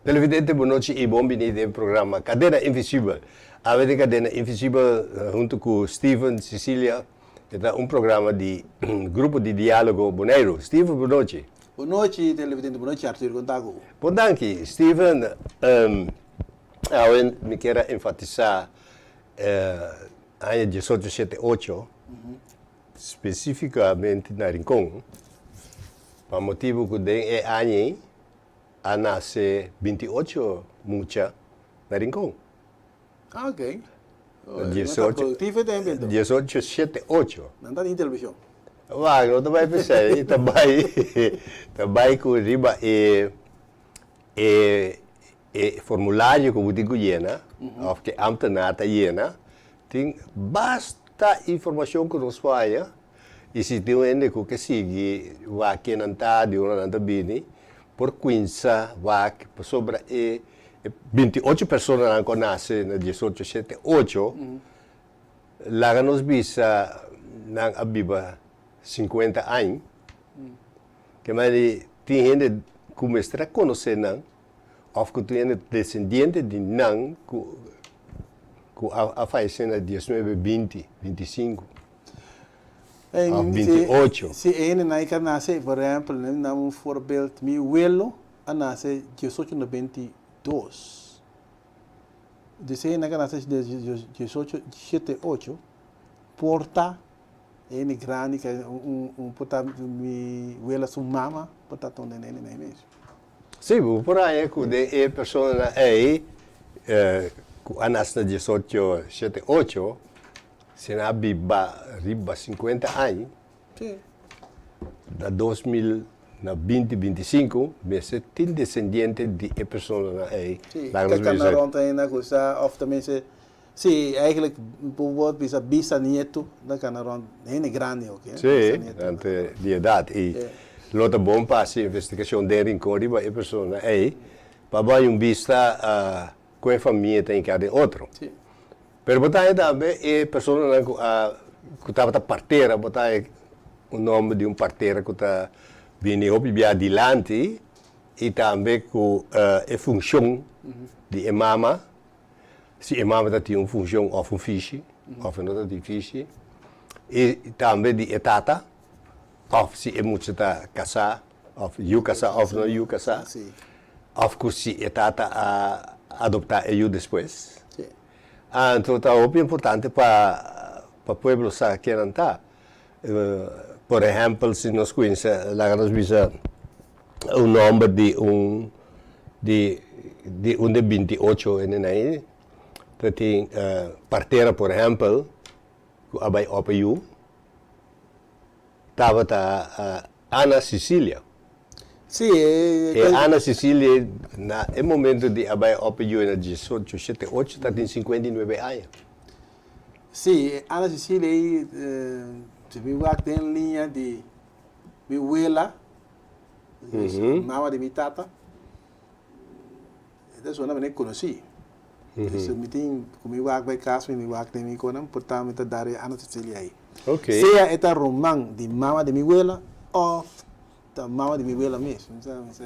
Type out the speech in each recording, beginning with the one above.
Televidente, bon nochi y bon bini den programa Cadena Invisibel. Awe den Cadena Invisibel hunto cu Steven Cecilia e ta un programa di Grupo di Dialogo Boneiru. Steven, bon nochi. Bon nochi televidente, bon nochi Arthur, con ta cu? Bon danki Steven. Awe mi kier a enfatisa aña diesocho shete ocho specificamente na Rincon pa motibo cu den e aña ei a nase 28 mucha na Rincon. Ah, ok. 18, 18, 7, 8. Nan ta tin television. Wak, no ta bai p'esei, ta bai, ta bai ku riba e, e, e formulario ku bo tin ku yena, òf ku e ámtenar ta yena, tin basta informashon ku nos por haña, i si tin un hende ku ke sigui wak ken nan ta, di unda nan ta bini, por kuinsa wak pasobra e 28 personanan ku a nase na 18 shete ocho, laga nos bisa nan a biba 50 añ, ke manera tin hende ku mester a konosé nan òf ku tin hende desendiente di nan ku ku a fayesé na 19, 20, 25 òf 28. Si e hendenan ei ka nase, por ehèmpel, nan un voorbeeld, mi welo a nase 1892. Dus e hende a nase 1878, por ta e hende grandi, un por ta mi wela su mama, por ta tunda e hende mes. Si, bo por haña ku den e personanan ei ku a nase na 1878, si nan a biba riba 50 aña, Na 2025 mester tin desendiente di e personanan ei. Sí, ta cana rond ainda cu sa of ta mester, sí, eigenlijk bo por bisa bisanieto ta cana rond, hende grandi ook, he. Sí, durante di edad y lo ta bon pa haci investigacion den Rincon riba e personanan ei pa bo haña un bista con e famia ta hinca den otro. Sí. Pero bo ta haña tambe e personanan ku a ku tabata partera, bo ta haña un nòmber di un partera ku ta bini hopi bia dilanti i tambe ku e funshon di e mama, si e mama ta tin un funshon òf un fishi òf e no ta tin fishi, i tambe di e tata òf si e mucha ta kasá òf yu kasá òf no yu kasá, òf ku si e tata a adoptá e yu despues. Anto ta hopi importante pa pa pueblo sa ken nan ta. Por ehempel si nos kuinsa laga nos bisa un nomber di un di di un de 28 hendenan ei ta tin partera por ehempel ku a bai opa yu tabata Ana Cecilia. Sí, e. E Ana Cecilia na e momento di a bai op yu na 18 shete ocho ta tin 59 aña. Sí, e Ana Cecilia ei si mi wak den liña di mi wela, mama di mi tata, e ta sona manera konosí. So mi tin ku mi wak bai kas mi wak den mi konan por ta mi ta dar e Ana Cecilia ei. Sea e ta ruman di mama di mi wela òf ta mama di mi wela mes. Mi sa mi sa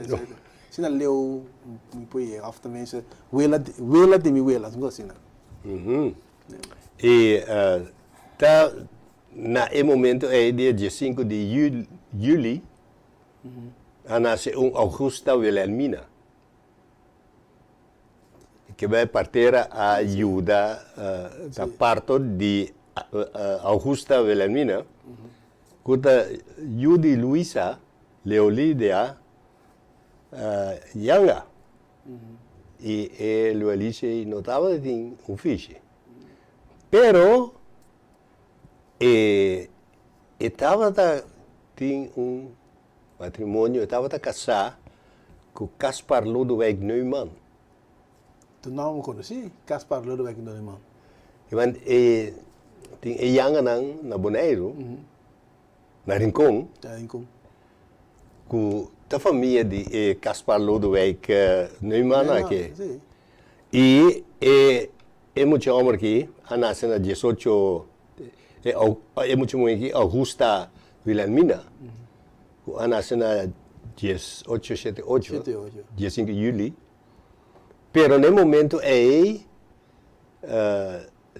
asina leu mi por yega òf ta mes wela wela di mi wela algo asina. I ta na e momento ei dia 15 di juli a nase un Augusta Wilhelmina. Ke bai partera a yuda na parto di Augusta Wilhelmina ku ta yu di Luisa Leolidia Janga. I e Luelice ei no tabatin un fishi. Pero e tabata tin un Matrimonio, e tabata kasá ku Caspar Lodewijk Neumann. Tu nòmber konosí, Caspar Lodewijk Neumann. I want e tin e yanganan na Boneiru, na Rincon, Na Rincon. ku ta famia di e Caspar Lodewijk Neumann aki. Neumann, si. I e e mucha hòmber aki a nase na 18 E mucha muhé aki, Augusta Wilhelmina, ku a nase na 1878, 15 di juli. Pero na e momento ei,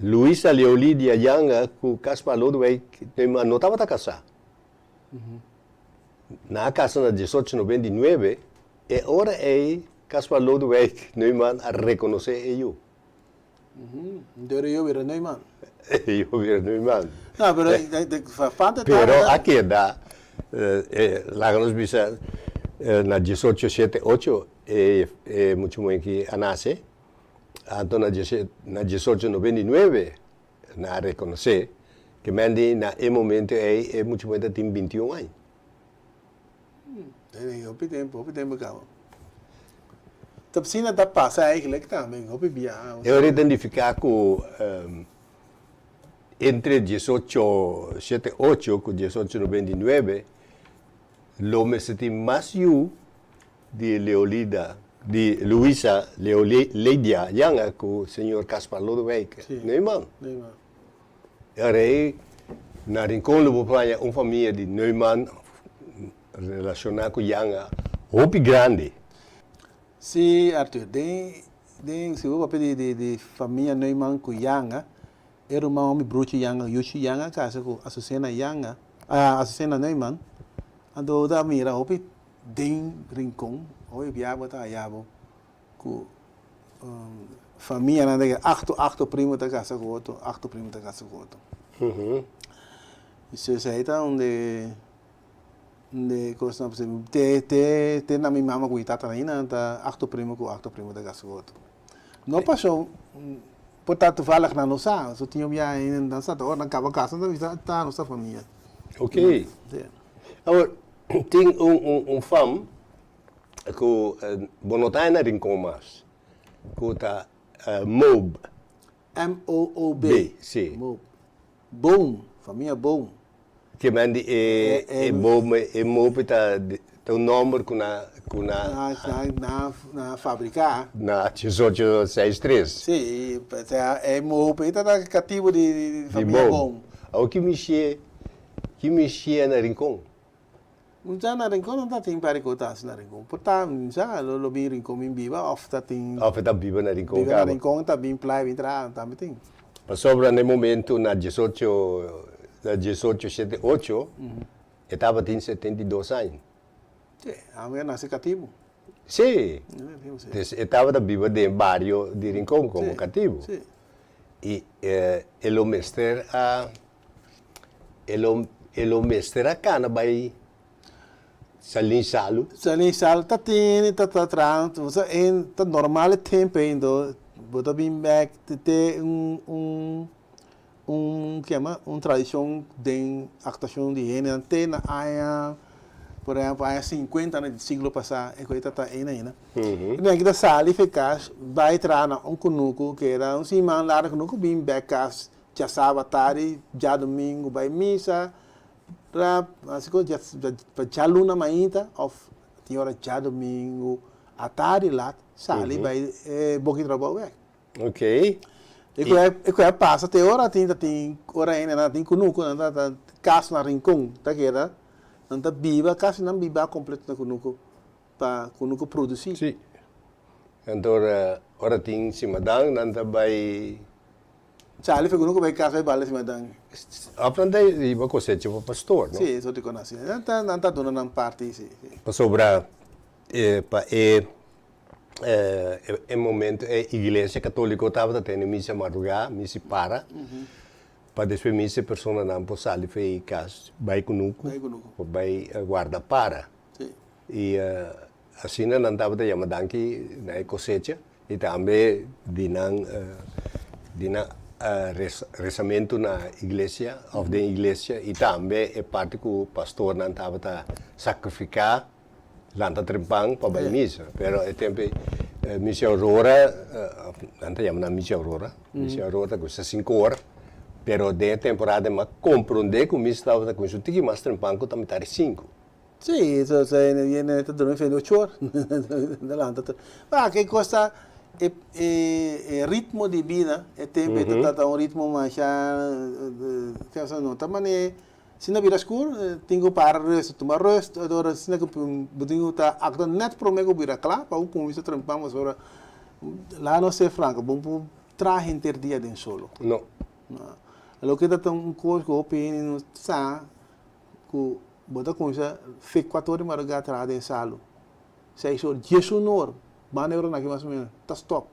Luisa Leolidia Janga ku Caspar Lodewijk Neumann no tabata kasá. Nan a kasa na 1899, e ora ei Caspar Lodewijk Neumann a rekonosé e yu. Dor e yu bira Neumann. E yu bira Neumann. No, pero fanta ta. Pero a keda, laga nos bisa, na 1878 e mucha muhé aki a nase, anto na 1899 nan a rekonosé ke men di na e momento ei e mucha muhé ta tin 21 aña. Hopi tempu, hopi tempu kaba. Ta asina ta pasa eigenlijk tambe, hopi biaha. E ora identifiká ku entre 1878 ku 1899 lo mester tin mas yu di Leolida, di Luisa Leoledia Janga ku señor Caspar Lodewijk Neumann. E ora ei na Rincon lo bo por haña un famia di Neumann relashoná ku Janga hopi grandi. Sí, Arthur, den den si bo papia di di di famia Neumann ku Janga, e ruman homi Bruchi Janga, Yuchi Janga a kasa ku Azucena Janga, Azucena Neumann, anto bo ta mira hopi den Rincon, hopi bia bo ta haya bo ku famianan ta keda akto akto primo ta kasa ku otro, akto primo ta kasa ku otro. So esei ta un de un de kosnan por esemplo te te te na mi mama ku mi tata ainda ta akto primo ku akto primo ta kasa ku otro. No paso por ta toevallig nan no sa, so tin un biaha ainda nan sa ta ora nan kaba kasa nan ta bisa ta nos ta famia. Ok. Awor tin un un un fam ku bo no ta na Rincon mas, ku ta Moob. M-O-O-B. B, si. Moob. Boom, famia Boom. Ke men di e e boom e Moob ta ta un nomber ku na ku na. Na na na fabriká. Na 1863. Si, e Moob ei ta katibu di famia Boom. Awor ki mishé ki mishé na Rincon? Mucha na Rincon no ta tin pari ku ta hasi na Rincon. Por ta mucha lo lo bin Rincon bin biba of ta tin. Of e ta biba na Rincon Biba na Rincon ta bin playa bin traha tambe tin. Pasobra na e momento na 18 na 1878 e tabatin 72 aña. Si, ami a nase katibu. Si, dus e tabata biba den bario di Rincon komo katibu. Si. I e lo mester a E lo e lo mester a cana bay Salin Salu. Salin Salu ta tene ta ta traha bo sa e ta normal e tempo ei ento bo ta bin bek te te un un un kiama un tradicion den actuacion di hendenan te na aña por ehempel aña cincuenta di siglo pasa e koe ta ta eina aina. E nan kita sali fe kas bay traha na un kunuku keda un siman largo kunuku bin bek kas Djasaba tardi, djadumingu bai misa, rap, asi ku pa djaluna mainta òf tin ora djadumingu atardi lat sali bai e boki trabou bek. Ok. E ku e ku a pasa te ora tin ta tin ora hende nan tin kunuku nan ta ta kas na Rincon ta keda nan ta biba kasi nan biba kompleto na kunuku pa kunuku produsi. Si. Anto ora tin simadan nan ta bai Charlie fue uno ku bai kas bai bala si madan. Of nan ta riba kosecha pa pastor, no? Si, eso di konosi. Nan ta nan ta duna nan parti, si, si. Pasobra pa e e momento e iglesia katoliko tabata tene misa madrugá, misa para, pa despues misa e personanan por sali for e kas bai kunuku, por bai warda para. Si. I asina nan tabata yama danki na e kosecha. I tambe di nan di nan resamentu na iglesia òf den iglesia i tambe e parti ku pastornan tabata sakrifiká lanta trempan pa bai misa. Pero e tempu ei misa Aurora, nan ta yama nan misa Aurora, misa Aurora ta kuminsá sinku ora, pero den e temporada mi a komprondé ku misa tabata kuminsá un tiki mas trempan ku ta mitar di sinku. Sí, so so e ta durmi frente ocho or, ta lanta tur. Ma ke kos ta e e ritmo di bida e tempo ei ta ta un ritmo masha no ta mane si na bira skur tin ku para rust tuma rust ora asina ku bo tin ku ta aktua nèt promé ku bira kla pa bo kuminsá trempan pasobra. Laga nos ser franco, bo no por traha henter dia den solo. No. No. Loke ta ta un kos ku hopi hende no sa, ku bo ta kuminsá fek kuater or di madrugá traha den salu. Seis or, diesun or, banda e ora nan aki mas o menos, ta stòp.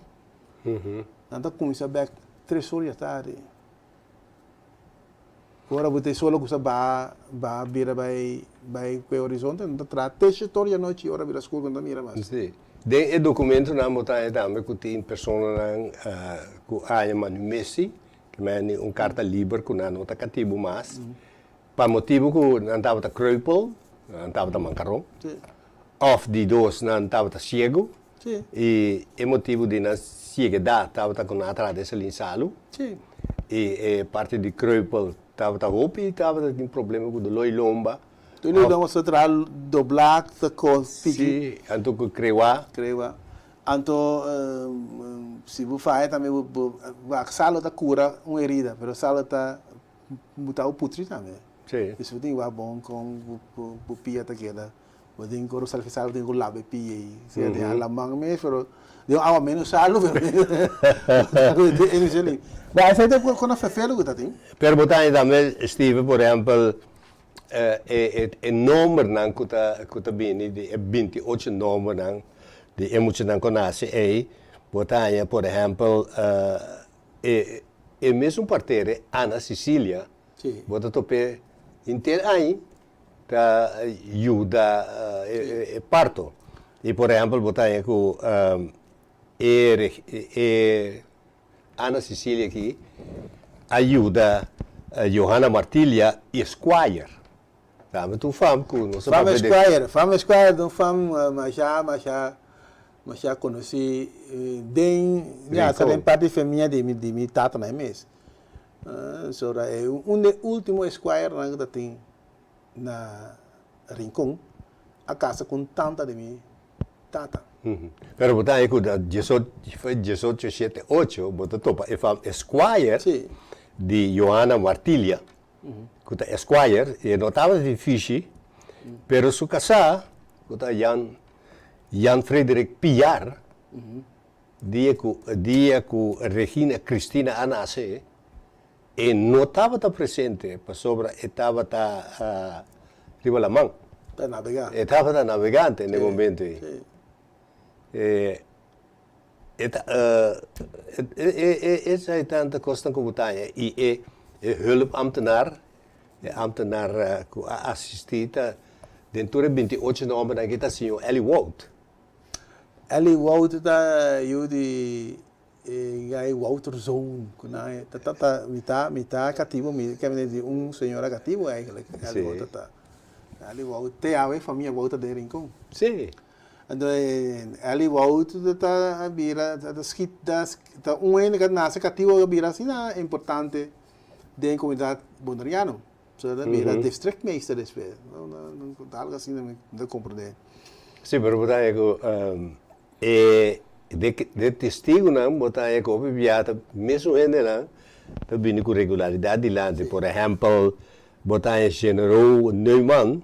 Nan ta kuminsá bèk tres or di atardi. Ora bo ta e solo ku sa baha baha bira bai bai ku e horizonte nan ta traha te shete or di anochi ora bira skur ku no ta mira mas. Si. Den e dokumentonan bo ta haña tambe ku tin personanan ku haña manumesi, ke men un karta liber ku nan no ta katibu mas, pa motibu ku nan tabata kreupel, nan tabata mankaron, òf di dos nan tabata siegu, I e motibu di nan siegedat tabata ku nan a traha den Selin Salu. I e parti di kreupel tabata hopi tabata tin problema ku doló i lomba. Doló i lomba so traha doblá ta kos piki. Si, anto ku krewa. Krewa. Anto si bo faya tambe bo bo wak salu ta kura un herida pero salu ta buta bo putri tambe. Si bo tin wak bon kon bo bo pia ta keda. Bo tin ku sal sal bo tin ku laba e pia ei. Sea den alaman mes pero den awa menos salu pero Bo esei ta kon a fefelu ku ta tin. Pero bo ta haña tambe Steven por ehempel e e nombernan ku ta ku ta bini di e binti ocho nombernan di e muchanan ku nase ei bo ta haña por ehempel e e mesun partere Ana Cecilia bo ta top'é henter aña Ta yuda e parto. I por ehempel bo ta haña ku e e Ana Cecilia aki a yuda Johanna Martilia i Squire. Tambe ta un fam ku nos a Fam papia de. Squire, fam Squire ta un fam masha masha masha konosí den ya ta den parti femia di mi di mi tatanan mes. Sobra e un de ultimo Squirenan ku ta tin na Rincon a kasa ku un tanta di mi tata. Pero bo ta haña ku na diesocho shete ocho bo ta topa e fam Esquire di Johanna Martilia ku ta Esquire i e no tabata tin fishi pero su kasá ku ta Jan Jan Frederik Piar Dia ku dia ku Regina Cristina a nase, e no tabata presente pasobra e tabata riba laman. Ta nabegá. E tabata nabegante n'e momento ei. E e ta e esei tanta kosnan ku bo ta haña i e e hulpambtenaar, e ambtenaar ku a asistí ta den tur e binti ocho nòmbernan aki ta señor Ellie Wout. Elly Wouter ta yu di e guy Wouter Zoon ku nan ta ta mitá mitá katibu mi ke mende di un señora katibu eigenlijk Elly Wouter ta. Elly Wouter te awe famia Wouter den Rincon. Sí. Anto Elly Wouter ta a bira ta skit ta un hende ku a nase katibu a bira asina importante den komunidat boneriano. So ta bira districtmeester despues. Algo asina mi ta comprende. Sí, pero bo ta haña ku e de testigunan bo ta haña ku hopi bia ta mesun hendenan ta bini ku regularidat dilanti. Por ehèmpel, bo ta haña Generow Neuman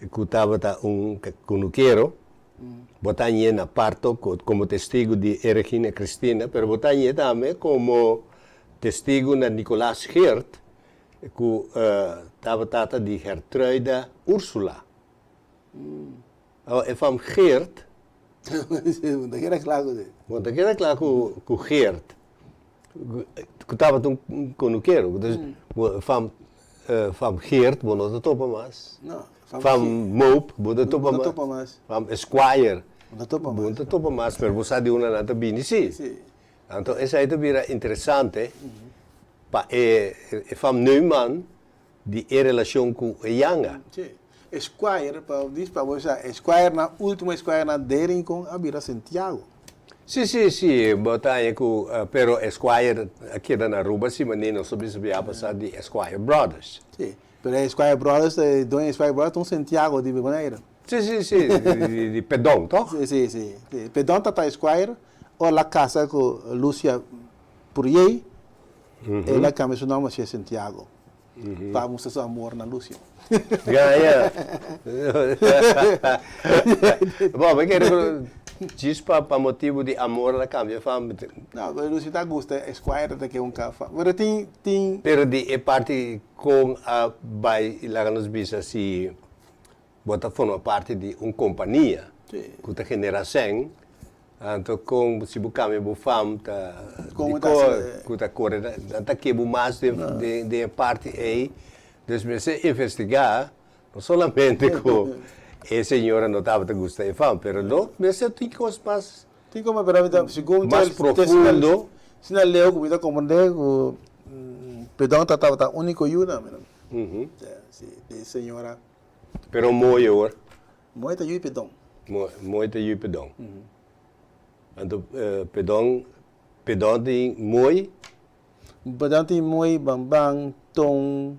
ku tabata un kunukero, bo ta hañ'é na parto komo testigu di e Regina Cristina, pero bo ta hañ'é tambe komo testigu na Nicolaas Geert ku tabata tata di Gertruida Ursula. Awa e fam Geert. Bo ta keda kla ku Bo ta keda kla ku Geert, ku tabata un konukero. Fam fam Geert bo no ta topa mas. Fam Moop bo no ta topa mas. Fam Esquire bo no ta topa mas, pero bo sa di unda nan ta bini si. Anto esei ta bira interesante. Pa e fam Neuman di e relashon ku e yanga. Sí. Esquire, pa dis pa bo sa, Esquire nan ultimo Esquire nan den Rincon a bira Santiago. Sí, sí, sí, bo ta haña ku, pero Esquire a keda na Aruba si manera nos a bisa bia pasá di Esquire Brothers. Sí, pero e Esquire Brothers, e doño di Esquire Brothers ta un Santiago di Bonaire. Sí, sí, sí, di Pedon, toch? Sí, sí, sí. Pedon ta ta Esquire, ora el a kasa ku Lucia Puriey, El a cambia su nomber hacia Santiago pa mustra su amor na Lucio. Ya, ya. Bo, mi kere ku djis pa pa motibu di amor el a kambia fam. No, pero Lucy ta gusta Esquire ta ke un ka fam. Pero tin tin. Pero di e parti kon a bai laga nos bisa si bo ta forma parti di un kompania ku ta genera sèn, anto kon si bo kambia bo fam ta dikor ku ta kore nan ta ke bo mas den e parti ei. Dus mester investigá no solamente ku e señora no tabata gusta e fam, pero no mester tin kos mas Tin kos mas, pero mi ta segun mas profundo. Asina leu ku mi ta komprendé ku Pedon ta tabata úniko yu nan. Si, di e señora. Pero mooi hoor. Mooi ta yu Pedon. Mooi ta yu Pedon. Anto Pedon, Pedon tin mooi. Pedon tin mooi, Bamban, Ton,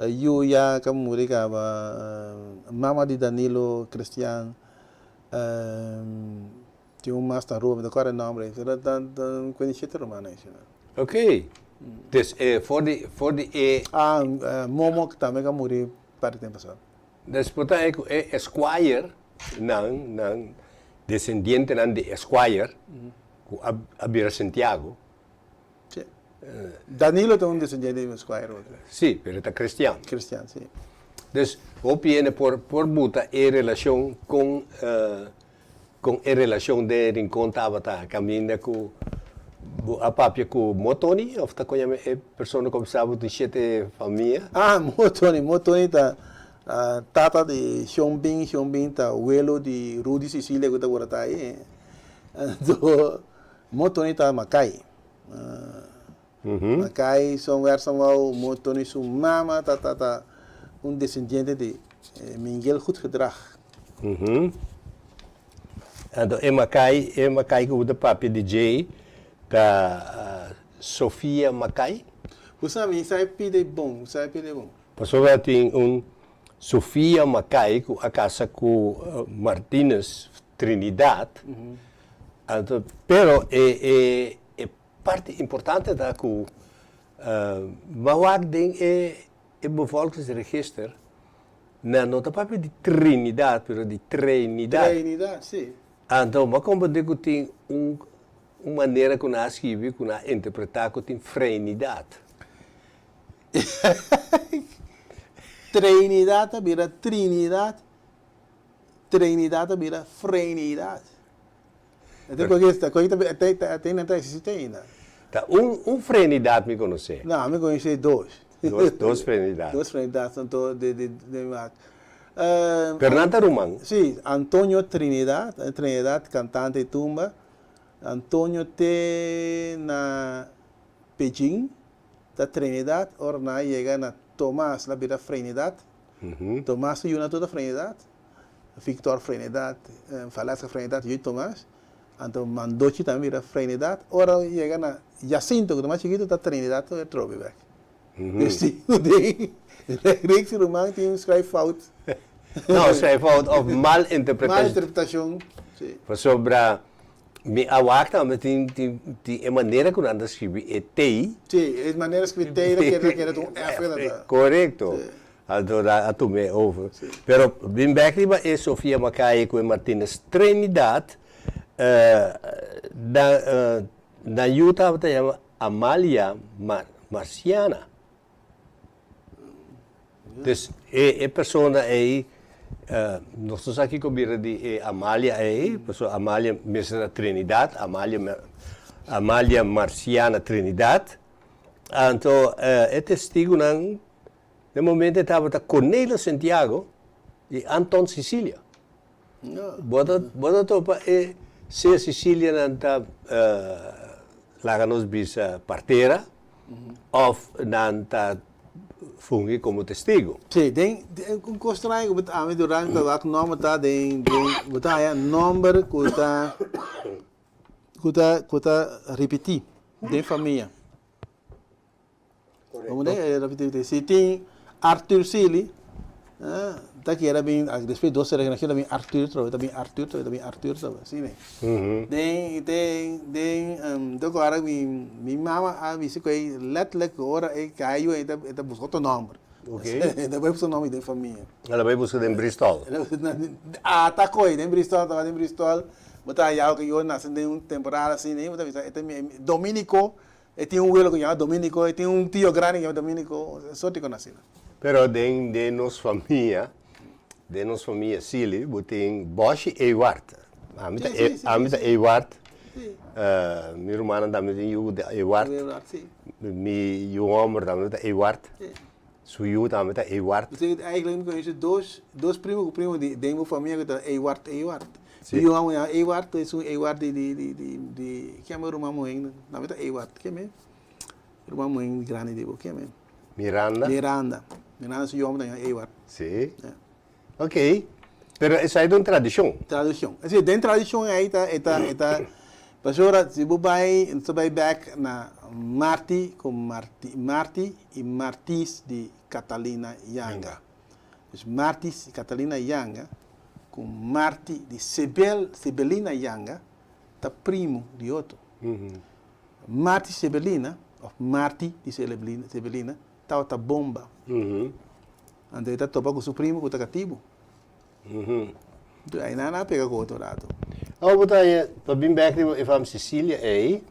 Yuya ka muri kaba, mama di Danilo, Cristian, tin un mas ta Aruba, mi ta kòrda e nòmber ei, pero ta kuenta shete rumannan ei. Ok, dus for di, for di e. Ah, Momo tambe ka muri par di tempu pasá. Des por ta e ku e Esquire nan, nan desendientenan di Esquire ku a a bira Santiago. Si. Danilo ta un desendiente di Esquire otro. Si, pero e ta cristian. Cristian, si. Dus hopi hende por por buta e relashon kon Kon e relashon den Rincon tabata? Kaminda ku bo a papia ku Motoni òf ta kon yama e persona ku a bisa bo tin shete famia? Ah, Motoni. Motoni ta tata di Shon Bin. Shon Bin ta welo di Rudy Cecilia ku ta wòrdu ta ei. Anto Motoni ta Makai. Makai somewhere somehow Motoni su mama ta ta un desendiente di Mingel Goedgedrag. Anto e Makai, e Makai ku bo ta papia di djei ta Sofia Makai? Bo sa mi sa e pida e bon, bo sa e pida e bon. Pasobra tin un Sofia Makai ku a kasa ku Martinus Trinidad, anto pero e e e Parti importante ta ku bo a wak den e bevolkingsregister nan no ta papia di Trinidad pero di Treinidad. Treinidad, si. Anto bo a komprende ku tin un manera ku nan a skibi ku nan a interpreta ku tin Freinidad. Treinidad ta bira Trinidad, Treinidad ta bira Freinidad. E koki esta, koki ta, ta, ta, ta, ta existi ainda. Ta un, un frenidad mi conoce. No, mi conoce dos. Dos, dos frenidad. Dos frenidad, anto de, de, de wak. Pero nan ta ruman. Si, Antonio Trinidad, Trinidad cantante di tumba. Antonio te na Pejin, ta Trinidad, ora nan a yega na Tomas, la bira Frenidad. Tomas su yunan tur ta Frenidad. Victor Frenedad, Valeska Frenedad yu Tomas, anto Mandochi tambe bira Frenedad, ora yega na Jacinto ku ta mas chikitu ta Trinidad tur e trobe bek. Dus tin ku den Rick su ruman tin un schrijffout. No, schrijffout of mal interpretashon. Mal interpretashon, si. Pasobra mi a wak tambe tin tin tin e manera ku nan ta skribi e T. Si, e manera skribi T ta keda keda un F ta ta. Korekto. Anto nan a tum'é over. Pero bin bek riba e Sofia Macaye ku e Martinez Trinidad, nan nan yu tabata yama Amalia Marciana. Dus e e persona ei, nos no sa kiko bira di e Amalia ei, pasobra Amalia mester ta Trinidad, Amalia Amalia Marciana Trinidad. Anto e testigunan Den momento e tabata Cornelio Santiago y Anton Cicilia. Bo ta bo ta topa e sea Cicilianan ta laga nos bisa partera of nan ta fungi como testigo. Sí, den un cos straño cu bo ta ami durante ta wak nomber ta den den bo ta haya nomber cu ta cu ta cu ta ripiti den famia. Correcto. Si tin Arthur Sealy, ta keda bin, despues dos tres generacion ta bin Arthur trobe, ta bin Arthur trobe, ta bin Arthur trobe, asina. Den, den, den, ta acorda mi, mi mama a bisa cu ey letterlijk ora e cay yu e ta busca otro nomber. E ta bay busca nomber den famia. El a bay busca den Bristol. Ata coy den Bristol, tabata den Bristol. Bo ta haya ku yo nase den un temporada asina, bo ta bisa e ta mi Dominico, e tin un welo ku yama Dominico, e tin un tio grandi ku yama Dominico, sorti kon asina. Pero den den nos famia, den nos famia Silly, bo tin Boshi Ewart. Ami ta ami ta Ewart, mi rumannan tambe tin yu di Ewart, mi yu homber tambe ta Ewart. Su yu tambe ta Ewart. Bo eigenlijk mi conoce dos, dos primo cu primo di den bo famia cu ta Ewart, Ewart. Mi yu amo yama Ewart, esun Ewart di di di di di ke amo ruman muhen tambe ta Ewart, ke me? Ruman muhen grandi di bo, ke me? Miranda. Miranda. Miranda su yu amo ta yama Ewart. Si. Ok, pero esei ta un tradishon. Tradishon. Es decir, den tradishon ei ta, e ta, e ta, pasobra si bo bai, nos ta bai bek na Marti ku Marti, Marti i Martis di Catalina Yanga. Dus Martis di Catalina Yanga ku Marti di Sebel, Sebelina Yanga ta primo di otro. Marti Sebelina, òf Marti di Sebelina, tabata bomba. Anto e ta topa ku su primo ku ta katibu. Anto ei nan a pega ku otro rato. Awor bo ta haña, pa bin bek riba e fam Cecilia ei,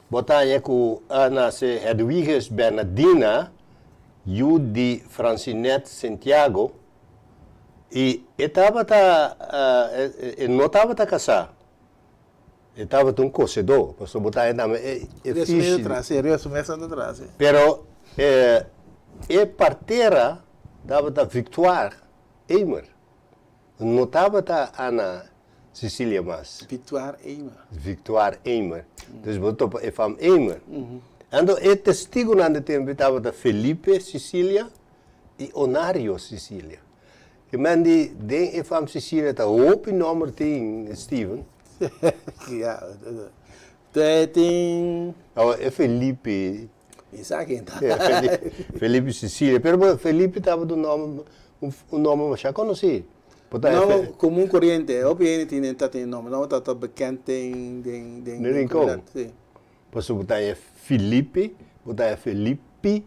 bo ta haña ku a nase Hedwiges Bernadina, yu di Francinet Sentiago, i e tabata, e no tabata kasá. E tabata un kosedó, pasobra bo ta haña tambe e e Resume fishi. ta tras, sí, resume ta tras, sí. Pero e e partera tabata Victoire Eimer, no tabata Ana Cecilia mas. Victoire Eimer. Victoire Eimer. Dus bo topa e fam Eimer. Anto e testigunan di tempu tabata Felipe Cecilia i Onario Cecilia. E men di den e fam Cecilia ta hopi nomber tin Steven. Ja, te tin. Awa e Felipe. Mi sa ken ta. Felipe Cecilia, pero bo Felipe tabata un nomber un nomber masha konosí. Bo ta Nomber komun koriente, hopi hende tin ta tin e nomber, nomber ta ta bekend den den den Rincon. Si. Pasobra bo ta haña Felipe, bo ta haña Felipi.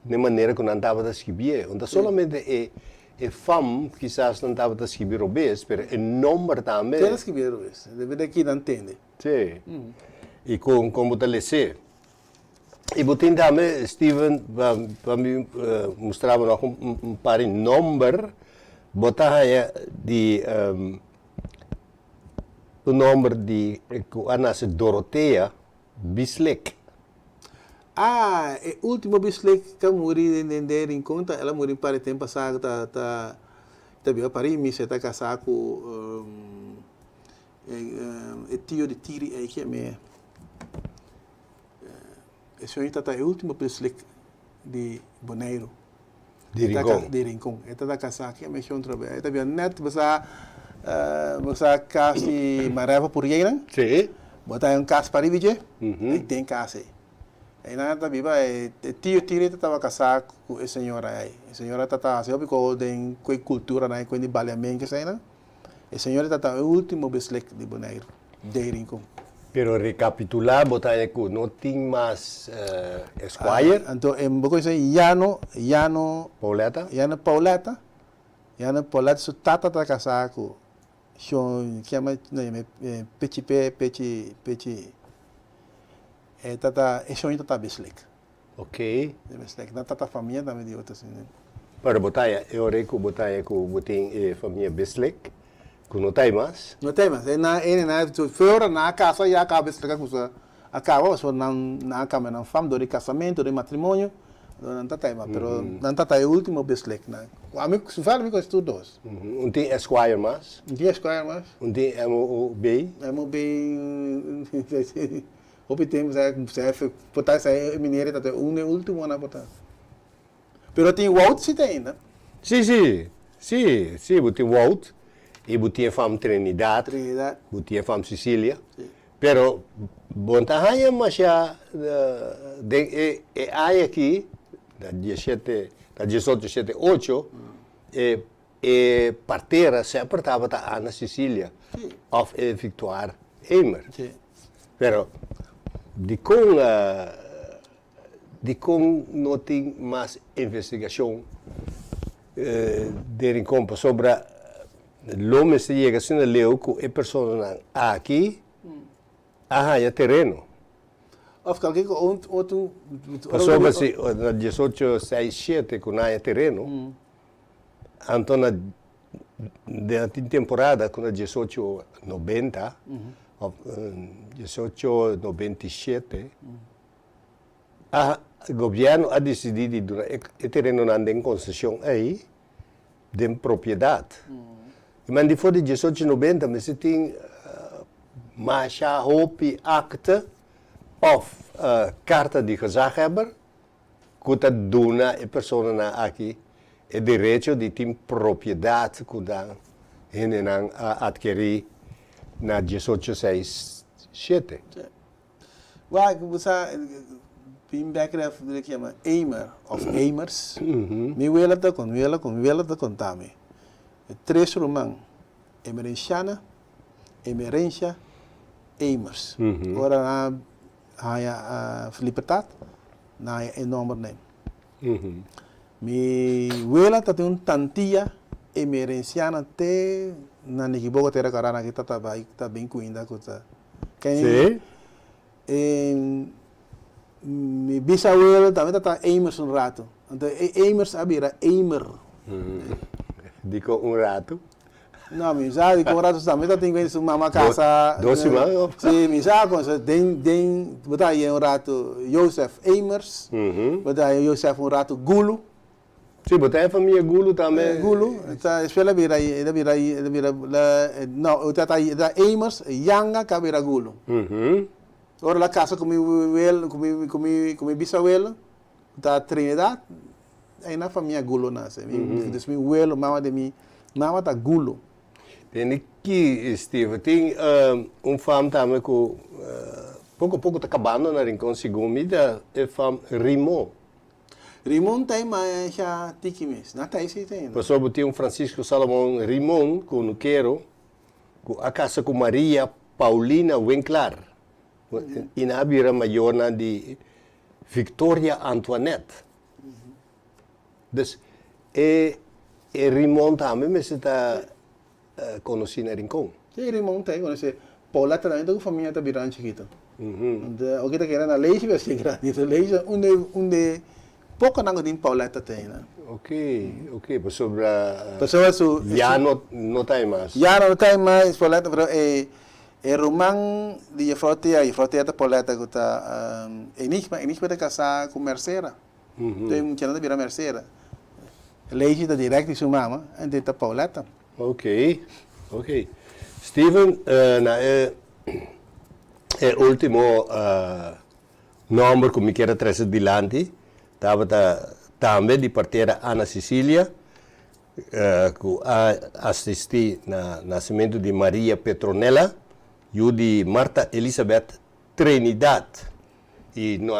Den manera ku nan tabata skibié. No ta solamente e e fam kisas nan tabata skibi robes, pero e nomber tambe. Ken a skibié robes? Debe di aki nan tende. Sí. I kon kon bo ta les'é. I bo tin tambe, Steven, pa pa mi mustra bo nog un un par di nomber, bo ta haña di un nomber di ku a nase Dorothea Bislek. Ah, e ultimo Bislek ka muri den den den Rincon ta el a muri un par di temp pasá ta ta ta biba Paris mi se ta kasá ku e tio di Tiri ei ke me e señor ta ta e ultimo Bislek di Boneiru. Di Rincon. Di Rincon. E ta ta kasá ke me shon trobe. E ta bia nèt bo sa bo sa kas di Mareva Purieinan. Sí. Bo ta un kas pariba dje, ei den kas ei. Einan ta biba e tio Tiri ta taba kasá ku e señora ei. E señora ta ta hasi hopi kos den ku e kulturanan ei, ku e baliamentu eseinan. E señora ta ta e ultimo beslek di Boneiru, den Rincon. Pero rekapitulá bo ta haña ku no tin mas Esquire. Anto e bo konoce Yano, Yano. Pauletta? Yano Pauletta. Yano Pauletta su tata ta kasá ku Shon, kiama no yama e Pechi Pe, Pechi, Pechi, e tata, e shon tata beslek. Ok. E beslek. Nan tata famia tambe di otro asina. Pero bo ta haña e ora ei ku bo ta haña ku bo tin e famia beslek, ku no ta ei mas? No ta ei mas. E nan, e nan, for nan a kasa ya kaba beslek a kusa a kaba pasobra nan nan a kambia nan fam dor di kasamentu, dor di matrimonio, dor nan ta ta ei mas. Pero nan ta ta e ultimo beslek nan. Ami, so far mi konosi tur dos. Un tin Esquire mas. Un tin Esquire mas. Un tin MOB. MOB, hopi tempu sa sa por ta sa e meneer ta ta un e ultimonan por ta. Pero tin Wout si ta ainda. Si, si. Si, si, bo tin Wout i bo tin e fam Trinidad. Trinidad. Bo tin e fam Cecilia. Si. Pero bo no ta haña masha den e e aña aki, na dieshete, na diesocho shete ocho, e e partera semper tabata Ana Cecilia of e Victoire Emer. Si. Pero dikon Dikon no tin mas investigashon den Rincon? Pasobra Lo mester yega asina leu ku e personanan aki a haña tereno. Of kalke ku un otro. Pasobra si na diesocho seis shete ku nan haña tereno, anto na den tin temporada ku na 1890 of 1897 a gobièrnu a disidí di duna e terenonan den konseshon ei den propiedat. I men di for di 1890 mester tin masha hopi akte òf karta di gezaghebber ku ta duna e personanan aki e derecho di tin propiedat ku nan hendenan a atkerí na 18 6 shete. Wak, bo sa, bin bek ref di loke yama Eimer of Eimers. Mi wela ta kon, mi wela kon, mi wela ta konta mi. E tres ruman, Emerenciana, Emerencia, Eimers. Ora nan a haña libertat, nan haña e nombernan. Mi wela ta tin un tantia Emerenciana te na Nikiboko tera Carana ki ta bai ta bin cuinda cu ta Sí. E mi bisawelo tambe ta ta Eimers un rato. Anto e Eimers a bira Eimer. Dikon un rato? No, mi sa dikon un rato tambe ta tin ku su mama kasa. Dos siman of? Sí, mi sa kon sa den den bo ta haña un rato Josef Eimers, bo ta haña Josef un rato Gulu. Sí, bo ta e famia Gulu tambe. Gulu, ta despues el a bira, el a bira, el a bira, no, e ta ta Eimers, Yanga ka bira Gulu. Ora el a kasa ku mi welo, ku mi, ku mi, ku mi bisawelo, ku ta Trinidad, ei na famia Gulu nase. Dus mi welo, mama di mi mama ta Gulu. Tende ki, Steve, tin un fam tambe ku poko poko ta kabando na Rincon, segun mi ta e fam Rimon. Rimon ta e masha tiki mes. Na ta esei ta ainda. Pasobra bo tin un Francisco Salomon Rimon kunukero ku a kasa ku Maria Paulina Winklaar i nan a bira mayornan di Victoria Antoinette. Dus e Rimon tambe mester ta konosí na Rincon. Sí, Rimon ta e konosí. Paulette tambe ta ku famia ta bira chikito. Oke ta keda na Leisha pero si grandi. Leisha un de un de pokonan ku tin Paulette ta einan. Ok, ok, pasobra Pasobra su ya no no ta ei mas. Ya no ta ei mas Paulette pero e e ruman di Jefrouw Thea, Jefrouw Thea ta Paulette ku ta Enigma, Enigma ta kasá ku Mercera. Enton e muchanan ta bira Mercera. Leisha ta direct di su mama, enton ta Paulette. Ok, ok. Steven, na e e ultimo nomber ku mi kier a trese dilanti tabata tambe di partera Ana Cecilia ku a asisti na nasementu di Maria Petronella, yu di Marta Elisabeth Trinidad. I no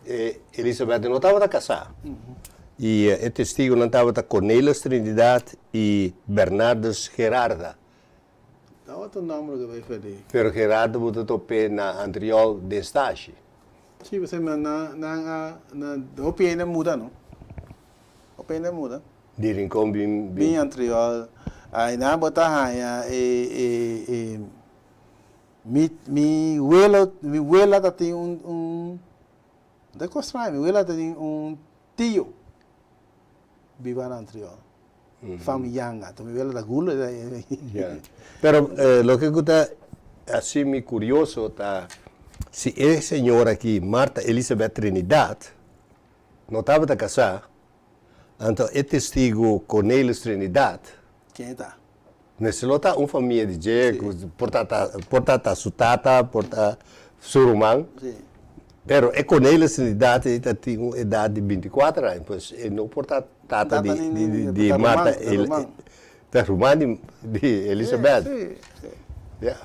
e Elisabeth no tabata kasá. I e testigunan tabata Cornelis Trinidad i Bernardus Gerarda. Ta otro nomber ku bai fedí. Pero Gerarda bo ta top'é na Antriol den stashi. Sí, pasobra nan nan a nan hopi hende a muda no. Hopi hende a muda. Di Rincon bin bin. Bin Antriol. Ai nan bo ta haña e e e Mi mi welo mi wela ta tin un un ta kos straño mi wela ta tin un tio biba na Antriol fam yanga to mi wela ta gulo Ya pero loke ku ta hasi mi kurioso ta si e señora aki Marta Elisabeth Trinidad no tabata kasá anto e testigu Cornelis Trinidad Ken e ta? Mester lo ta un famia di dje ku por ta ta por ta ta su tata, por ta su ruman. Pero e Cornelis Trinidad ei ta tin un edat di 24 aña, pues e no por ta tata di di di Marta ta ruman di di Elisabeth. Ya.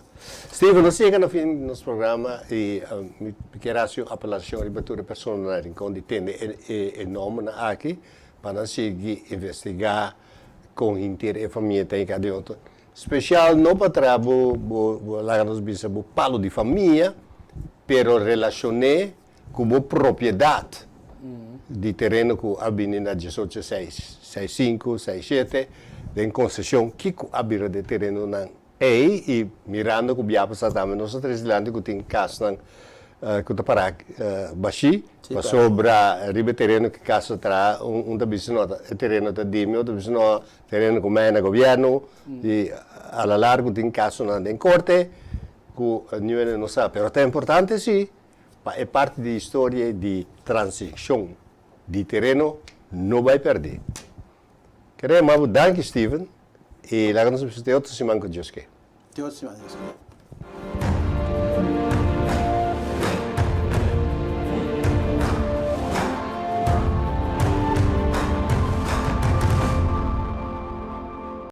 Steven, nos yega na fin di nos programa i mi kier hasi un apelashon riba tur e personanan na Rincon di tende e e e nombernan aki pa nan sigui investigá Kon hinter e famia ta hinká den otro. Spesial no pa traha bo bo laga nos bisa bo palo di famia, pero relashon'é ku bo propiedat di tereno ku a bini na 18 seis, seis sinku, seis shete. den konseshon kiko a bira di e terenonan ei i mirando ku bia pasá tambe nos a trese dilanti ku tin kasnan ku ta pará bashí pasobra riba e tereno ku e kas ta traha un ta bisa no e tereno ta di mi otro ta bisa no tereno ku mei na gobièrnu i a la largu tin kasonan den korte ku niun hende no sa pero ta importante si pa e parti di historia di transishon di tereno no bai pèrdí. Kere yama bo danki Steven i laga nos bisa te otro siman ku Dios ke. Te otro siman Dios ke.